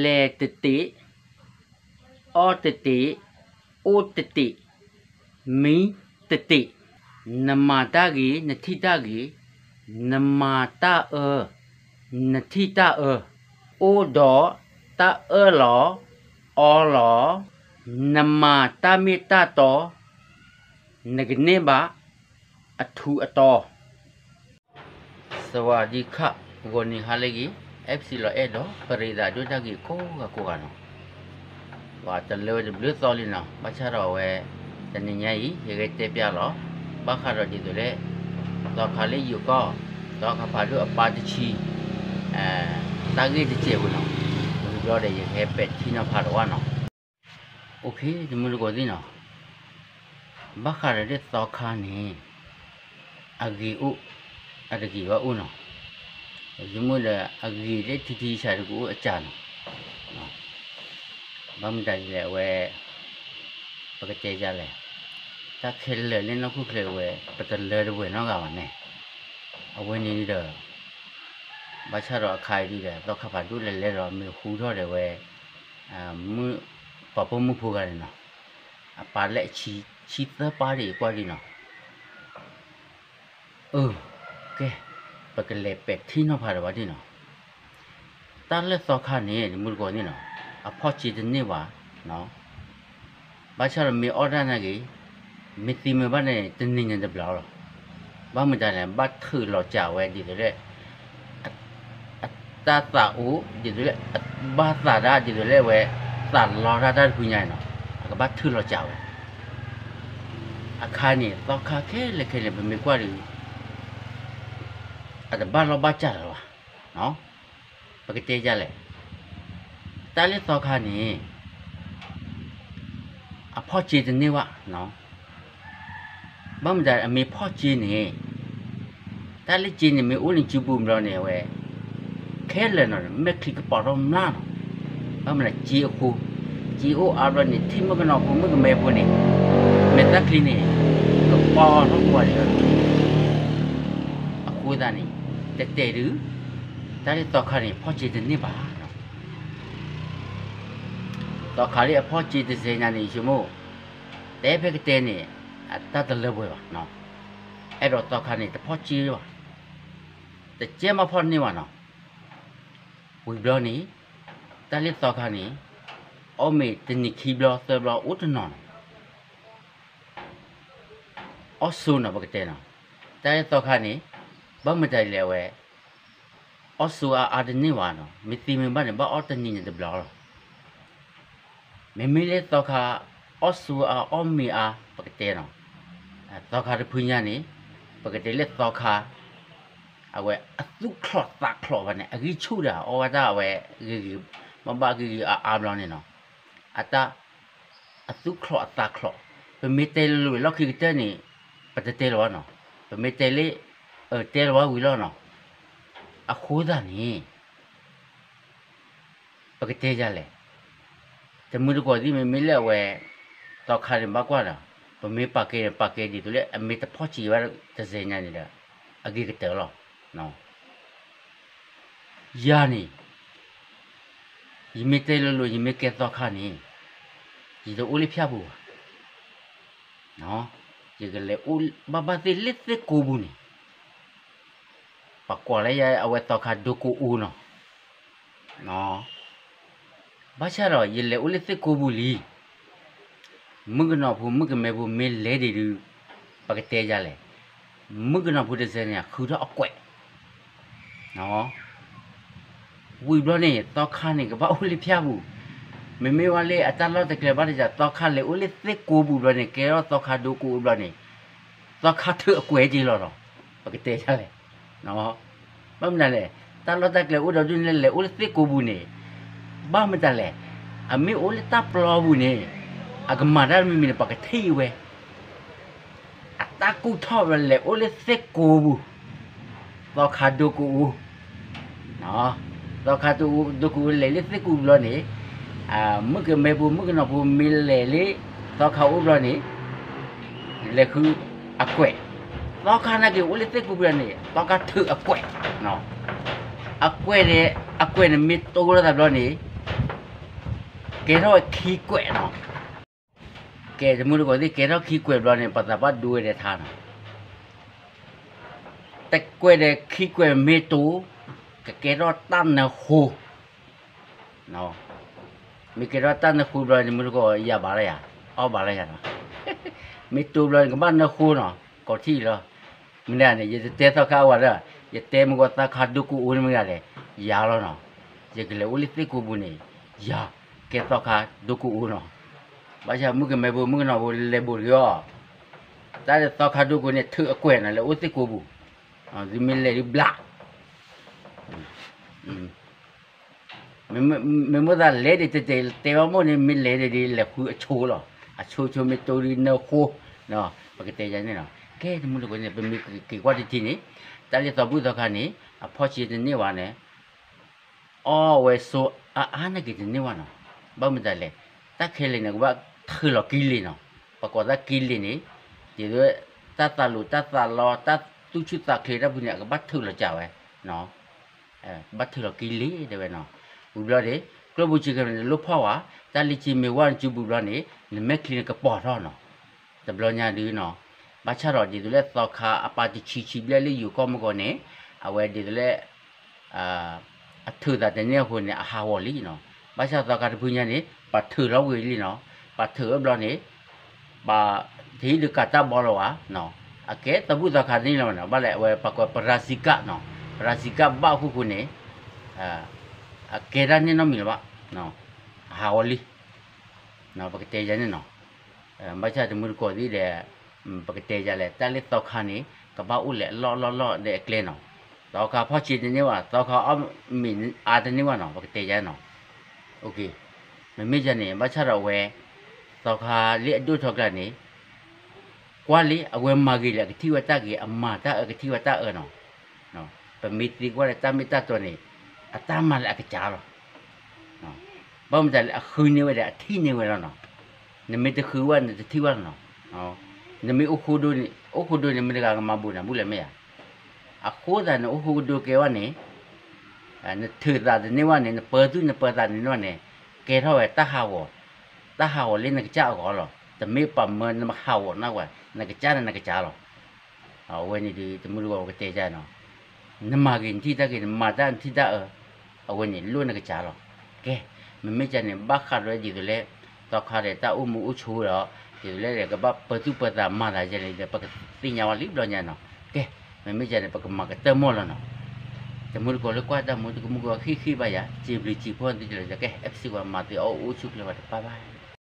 လဲၤတတ့ၢ်, အီၣ်တတ့ၢ်, အိၣ်တတ့ၢ်, မံတတ့ၢ်. နမၤတၢ်ဂ့ၤ, နထံၣ်တၢ်ဂ့ၤ, နမၤတၢ်အၢ, နထံၣ်တၢ်အၢ, အိၣ်ဒီးတၢ်အၢၣ်လီၤအီလီၤ, နမၤတၢ်မ့ၢ်တၢ်တီ, နကန့ၢ်ဘၣ်အထူးအတီၤ. စဝးဒံခး, ဂီၤနံၤဟါလၢအဂ့ၤ, အဲၣ်ပစံးလီၤအဲၣ်ဒီး ပရံသးဒိၣ်တၢ်ဂ့ၤကိးဂၤကိးဂၤနီၤ. ပှၤတလၢဝဲတဘျုးသီလံနီၤ, ဘၣ်ဆၣ်ဒီးအဝဲ တနံၤညါအံၤ ယကတဲပျးလီၤ, ဘၣ်ဃးဒီးဒ်သိးလၢ သီခါလၢယိၤကီၢ်, သီခါဖးဒိၣ်အပၢ်တဆံ တၢ်ဂ့ၢ်တစဲးပူၤနီၤ, ဝံၤဘျီဒီးယကဟဲပဲာ်ထံနီၤဖးဒီးဝဲနီၤ. အိၣ်ခ့ တမုၢ်တကိးသ့ၣ်နီၤ, ဘၣ်ဃးဒီးလၢသီခါန့ၣ် အဂ့ၤအိၣ်, အတဂ့ၤဘၣ်အိၣ်နီၤ. ယဆိကမိၣ်ဒီးအဂ့ၤလၢထံထံဆးတကအိၣ်အစှၤနီၤ. ဘၣ်မတၤဒ်လဲၣ်အဝဲ ပကတဲယၤလဲၣ်, တၢ်ခဲလၢာ်လၢနီၢ်ခိၣ်ချၢဝဲ ပတလၢတပှဲၤနီတဂၤဘၣ်န့ၣ်, အဝဲန့ၣ်ဒီး ဘၣ်ဆၣ်ဒီးအခါအံၤဒ်ဒီး သီခါဖးဒိၣ်လဲၤလဲၤဒီးမ့ၢ်ဟူထီၣ်ဒီးဝဲ ပှၤပိာ်မုၣ်ဖိဂၤန့ၣ်နီၤ, အပၢ်လၢအဆံသၢပၢ်ဒံးကွၢ်ဒံးနီၤ. အၢ, ကဲ, ပကလဲၤပဲာ်ထံနီၤဖးဒီးဝဲဒံးနီၤ. တၢ်လၢသီခါန့ၣ် တမုၢ်တကိးန့ၣ်နီၤ, အဖီၣ်စ့တန့ၢ်ဘၣ် ဘၣ်ဆၣ်ဒီးမ့ၢ်အီၣ်တၢ်နာ်က့ၤ, မ့ၢ်သံမ့ၢ်ဘၣ်န့ၣ် တနံၤန့ၣ်တဘျီလီၤ. ဘၣ်မတၤလဲၣ် ဘၣ်ထုးလီၤစှၤဝဲဒ်သိးလၢ အတၢ်သးအိၣ် ဒ်သိးလၢ ဘၣ်သးဒၣ်ဒ်သိးလၢအဝဲ သးလီတၢ်တၢ်တဖုညါနီၤ, အကဘၣ်ထုးလီၤစှၤဝဲ. အခါန့ၣ် သီခါခဲလၢာ်ခဲလၢာ် ပမ့ၢ်ကွၢ်ဒီး အတဘၣ်လီၢ်ဘၣ်စၢ်လၢၤဘၣ်. ပကတဲယၤလဲၣ်, တၢ်လၢသီခါန့ၣ် အဖီၣ်စ့တန့ၢ်ဘၣ်. ဘၣ်မတၤအမ့ၢ်ဖီၣ်စ့န့ၣ် တၢ်လၢစ့န့ၣ်မ့ၢ်အိၣ်န့ၣ် စုပူၤဘျီန့ၣ် အဝဲ ခဲလၢာ်နီၤ မဲာ်ချံကပီၤထီၣ်မျၢ်နီၤ. ဘၣ်မနုၤစ့အဃိ, စ့အိၣ်အါဘျီန့ၣ် ထံၣ်မုၣ်ကနီၤဖိ မုၣ်ကမဲဖိန့ၣ် မဲာ်ချံန့ၣ် ကပီၤထီၣ်ကွၢ်န့ၣ်လီၤ. အဃိသတးန့ၣ် တဲတဲဒုး တၢ်လၢသီခါန့ၣ် ဖီၣ်စ့တန့ၢ်ဘၣ်. သီခါလၢအဖီၣ်စ့တစဲးညါန့ၣ် ယဆိကမိၣ် တဲဖဲကတဲန့ၣ် အတၢ်တလၢပှဲၤဘၣ်. အဲၣ်ဒိးသီခါန့ၣ် တဖီၣ်စ့ဘၣ်, တကဲမ့ၢ်ဖီၣ်န့ၢ်ဘၣ်နီၤ. ဝံၤဘျီန့ၣ် တၢ်လၢသီခါန့ၣ် အီၣ်မ့ၤတနံၤခံဘျီသၢဘျီအိၣ်တနီၤနီၤ. အီၣ်ဆိနီၤ ပကတဲနီၤ. တၢ်လၢသီခါန့ၣ် ဘၣ်မတၤလဲၣ်အဝဲ အီၣ်ဆိအါအါတန့ၢ်ဘၣ်နီၤ. မ့ၢ်သံမ့ၢ်ဘၣ်န့ၣ် ဘၣ်အီၣ်တနံၤန့ၣ်တဘျီလီၤ. မ့မ့ၢ်လၢသီခါ အီၣ်ဆိအါအီၣ်မ့ၤအါ ပကတဲနီၤ. သီခါတဖုညါန့ၣ် ပကတဲလၢသီခါ အဝဲအသူၣ်ချီၣ်သးချီၣ်ဘၣ်န့ၣ် အဂံၢ်ဆူၣ်ဒီးအီၣ်ဘၣ်တၢ်အဝဲဂ့ၤဂ့ၤ, ဘၣ်ဘၣ်ဂ့ၤဂ့ၤအါအါဘျီန့ၣ်နီၤ. အတၢ် အသူၣ်ချီၣ်အသးချီၣ်, ပမ့ၢ်တဲလၢလီၢ်ခံကတၢၢ်န့ၣ် ပတတဲလၢၤဘၣ်နီၤ. ပမ့ၢ်တဲလၢ အတဲလၢၤဘၣ်ဝံၤလီၤနီၤ. အဃိသတးန့ၣ် ပကတဲယၤလဲၣ်. တမုၢ်တကိးသ့ၣ်မ့မ့ၢ်လၢအဝဲ သီခါန့ၣ်ဘၣ်ကွၢ်ဒီး ပမ့ၢ်ပာ်ကဲန့ၣ် ပာ်ကဲဒ်သိးလၢအမ့ၢ်တဖီၣ်စ့ဘၣ်တစဲးညါန့ၣ်ဒီး အဂ့ၤကတၢၢ်လီၤ. ယၤန့ၣ် ယမ့ၢ်တဲလိၤလိၤ ယမ့ၢ်ကဲသီခါန့ၣ် ယတအိၣ်လၢဖၠၣ်ပူၤဘၣ်. ယကလဲၤအိၣ်ဘၣ်ဘၣ်သ့ၣ်လၢသ့ၣ်ကိးပူၤန့ၣ် ပှၤကိးလၢယၤအဝဲသီခါဒိကိးအိနီၤ. ဘၣ်ဆၣ်ဒီး ယလဲၤအိၣ်လၢသ့ၣ်ကိးပူၤလံ မုၣ်ကနီၤဖိ မုၣ်ကမဲဖိ မ့ၢ်လဲၤဒံးဒုး ပကတဲယၤလဲၣ်, မုၣ်ကနီၤဖိတစဲးန့ၣ် ဃုထီၣ်အကွဲး. ဝံၤဘျီန့ၣ် သီခါန့ၣ် ကဘၣ်အိၣ်လၢဖၠၣ်ပူၤ, မ့မ့ၢ်ဝဲလၢအတၢ်လီၢ်တကျဲၤဘၣ်တစဲး သီခါလဲၤအိၣ်လၢသ့ၣ်ကိးပူၤဘျီန့ၣ် ကဲထီၣ်သီခါဒိကိးအိဘျီန့ၣ် သီခါထုးအကွဲးက့ၤလီၤနီၤ. ပကတဲယၤလဲၣ် ဘၣ်မနုၤလဲၣ်, တၢ်လီၢ်တၢ်ကျဲၤအိၣ်ဒီးဒုးန့ၣ် လဲၤအိၣ်လၢသ့ၣ်ကိးပူၤန့ၣ် ဘၣ်မတၤလဲၣ်, အမ့ၢ်အိၣ်လၢတၢ်ပျီပူၤန့ၣ် အကမၤတၢ်တမံၤမံၤန့ၣ် ပှၤကထံၣ်ဝဲ အတၢ်ကူၣ်ထီၣ်ဘျီလဲၤအိၣ်လၢသ့ၣ်ကိးပူၤ, သီခါဒိကိးအိ, သီခါဒိကိးအိလဲၤလၢသ့ၣ်ကိးပူၤဘျီန့ၣ်, မုၣ်ကမဲဖိ မုၣ်ကနီၤဖိ မ့ၢ်လဲၤလၢသီခါအိၣ်ဘျီန့ၣ် လဲၤဃုအကွဲး, သီခါနာ်က့ၤအိၣ်လၢသ့ၣ်ကိးပူၤန့ၣ် သီခါထုးအကွဲး, အကွဲးန့ၣ် အကွဲးန့ၣ်မ့ၢ်တိလိာ်သးဘျီန့ၣ် ကဲထီၣ်ဝဲခံကွဲးနီၤ. ကဲ တမူတကိးသ့ၣ် ကဲထီၣ်ခံကွဲးဘျီန့ၣ် ပှၤသးပှၢ်ဒိဝဲဒၣ်ထါနီၤ. တကွဲးဒီးခံကွဲးမ့ၢ်တိ, ကကဲထီၣ်တၢ်နၢဃိ. မ့ၢ်ကဲထီၣ်တၢ်နၢဃိဘျီန့ၣ် တမူတကိး ယၤဘၣ်လၢယၤ, အီၣ်ဘၣ်လၢယၤနီၤ. မ့ၢ်တိဘျီန့ၣ် ကဘၣ်နၢဃိနီၤ, ကိးထံၣ်လီၤ. မ့ၢ်ဒ်န့ၣ် ယတတဲသီခါအဝဲဒီး, ယတဲမ့ၢ်ကီးသီခါဒိကိအိၣ်န့ၣ်မ့ၢ်ဂ့ၤလဲၣ်, ယၤလီၤနီၤ. ယကလဲၤအိၣ်လၢသ့ၣ်ကိးပူၤန့ၣ်, ယၤ, ကဲသီခါဒိကိအိၣ်နီၤ. ဘၣ်ဆၣ်မုၣ်ကမဲဖိမုၣ်ကနီၤဖိလဲၤဘိးတဂ့ၤအီၤ. တၢ်လၢသီခါဒိကိန့ၣ် ထုးအကွဲးနီၤ လဲၤအိၣ်သ့ၣ်ကိးပူၤ, သုမ့ၢ်လဲၤဒုးဘျး မ့ၢ်မိၣ်သးလဲၤဒ်တဲတဲတဲဘၣ်မိၣ်န့ၣ် မ့ၢ်လဲၤဒ်ဒ်လဲၤဃုအဆိလီၤ. အဆိဆိမ့ၢ်တိဒ်နၢဃိ, ပကတဲယၤန့ၣ်လီၤ. ကဲတမူတကိးန့ၣ် ပမ့ၢ်က့ၤကွၢ်တထံၣ်န့ၣ်, တၢ်လၢသီဘူၣ်သီခါန့ၣ် အဖီၣ်ဆံတန့ၢ်ဝဲန့ၣ် အီၣ်ဝဲဆိအါအါန့ၢ်က့ၤတန့ၢ်ဝဲနီၤ. ဘၣ်မတၤလဲၣ်, တၢ်ခဲလၢာ်န့ၣ် ကဘၣ်ထုးလီၤကံလ့ၤနီၤ. ပကိးတၢ်ကံလ့ၤန့ၣ်, ဒ်သိး တၢ်သးလိာ်တၢ်သးလီ တၢ်သူၣ်ဆူၣ်သးချ့တၢ်ဖုန့ၣ် အကဘၣ်ထုးလီၤကၢ်ဝဲ, ဘၣ်ထုးလီၤကံလ့ၤတဲဝဲနီၤ. ဝံၤဘျီန့ၣ် ကျိၣ်ပူၤစ့ၢ်ကီးန့ၣ် နလိၣ်ဖီၣ်ဝဲ, တၢ်လၢကံမ့ၢ်ဝဲနစုပူၤဘျီန့ၣ် နမဲာ်ချံန့ၣ်ကပီၤထီၣ်နီၤ. တဘျီညါဒုနီၤ, ဘၣ်ဆၣ်ဒီးဒ်သိးလၢသီခါအပၢ်တဆံဆံဘျဲၣ်လၢယိၤကီၢ်မ့ၢ်ဂ့ၤန့ၣ်, အဝဲဒ်သိးလၢ အထုးသးတန့ၢ်အဃိန့ၣ် အဟးဂီၤလံနီၤ. ဘၣ်ဆၣ်သီခါတဖုညါန့ၣ် ပှၤထုးလီၤဝံၤလံနီၤ. ပှၤထုးဝဲဘျီန့ၣ် ပှၤတဟံးဒုးကးတၢ်ဘီလီၤဝဲနီၤ. အကဲသီဘူၣ်သီခါတန့ၢ်လီၤနီၤ. ဘၣ်လဲၣ် အဝဲပှၤကိးပရၤစံကၣ်နီၤ. ပရၤစံကၣ်ဘၣ်အခိၣ်ဃိန့ၣ် အကဲတၢ်န့ၢ်နီတမံၤလၢၤဘၣ်, အဟးဂီၤလံ ပကတဲယၤန့ၣ်နီၤ. ဘၣ်ဆၣ်တမူတကိးသ့ၣ်ဒီး ပကတဲယၤလဲၣ် တၢ်လၢသီခါန့ၣ် ကဘၣ်အိၣ်လဲၣ်အလီၢ်လီၢ်လီၢ်ဒီးအကျဲနီၤ. သီခါဖီၣ်ဆံတန့ၢ်ဘၣ်, သီခါအီၣ်မ့ၤအါတန့ၢ်ဘၣ်နီၤ, ပကတဲယၤနီၤ. မ့မ့ၢ်ယၤန့ၣ် ဘၣ်ဆၣ်ဒီးအဝဲ သီခါလၢအဒိၣ်ထီၣ်ကျါန့ၣ် ကွၢ်လံ အဝဲမၤဂ့ၤလၢအကထံၣ်ဝဲတၢ်ဂ့ၤ, အမၤတၢ်အၢကထံၣ်ဝဲတၢ်အၢနီၤ. ပမ့ၢ်သံကွၢ်လၢတၢ်မ့ၢ်တၢ်တီန့ၣ် အတၢ်မၤလၢအကစၢ်လီၤ. ဘၣ်မတၤလဲၣ် အဃုန့ၢ်ဝဲဒီးအထံၣ်န့ၢ်ဝဲလီၤနီၤ. နမ့ၢ်တဃုဝဲ နတထံၣ်ဝဲလီၤနီၤ. နမ့ၢ်အိၣ်ဃိဒိန့ၣ် အိၣ်ဃိဒိန့ၣ် မတၤတဂၤကမၤဘူးနၤဘူၣ်လဲၣ်မ့ၢ်ဧါ. အဃိသတးန့ၣ် အိၣ်ဃိကဒိကဲဝဲန့ၣ် နထုးသးတန့ၢ်ဝဲန့ၣ် နပၢၤသူၣ်နပၢၤသးတန့ၢ်ဝဲန့ၣ် ကဲထီၣ်ဝဲတၢ်ဟးဂီၤ, တၢ်ဟးဂီၤလၢနကစၢ်အဂီၢ်လီၤ. တမ့ၢ်ပှၤမၢနမဟးဂီၤနၤဝဲ, နကစၢ်န့ၣ်နကစၢ်လီၤ. အဝဲန့ၣ်ဒီး တမူတကိးပကတဲယၤနီၤ, နမၤဂ့ၤနထံၣ်တၢ်ဂ့ၤ, နမၤတၢ်နထံၣ်တၢ်အၢ, အဝဲန့ၣ်လိၣ်နကစၢ်လီၤ. ကဲ, မ့မ့ၢ်ကန့ၣ် ဘၣ်ဃးဒီးဒ်သိးလၢ သီခါဒီးတၢ်အိၣ်မူအိၣ်ဆိးဒီး ဒ်သိးလၢကဘၣ်ပၢၤသူၣ်ပၢၤသးမၤသးယဲန့ၣ်ဒီး ပကသ့ၣ်ညါဝဲလံဘျီညါနီၤ. ကဲ, မ့မ့ၢ်ကန့ၣ် ပကမၤကတၢၢ်မီၢ်လီၤနီၤ. တမူတကိးလၢကွၢ်တၢ်မူ တမူတကိးဃ့ၢ်ဃ့ၢ်ဘၣ်ယၤ စံးဘျုးစံးဖှိၣ်သုလၢကဲ အဲၣ်ပစံးဝဲ မၤသ့အီၣ်အိၣ်ဆူၣ်ချ့ဝဲတပၢ်ဘၣ်.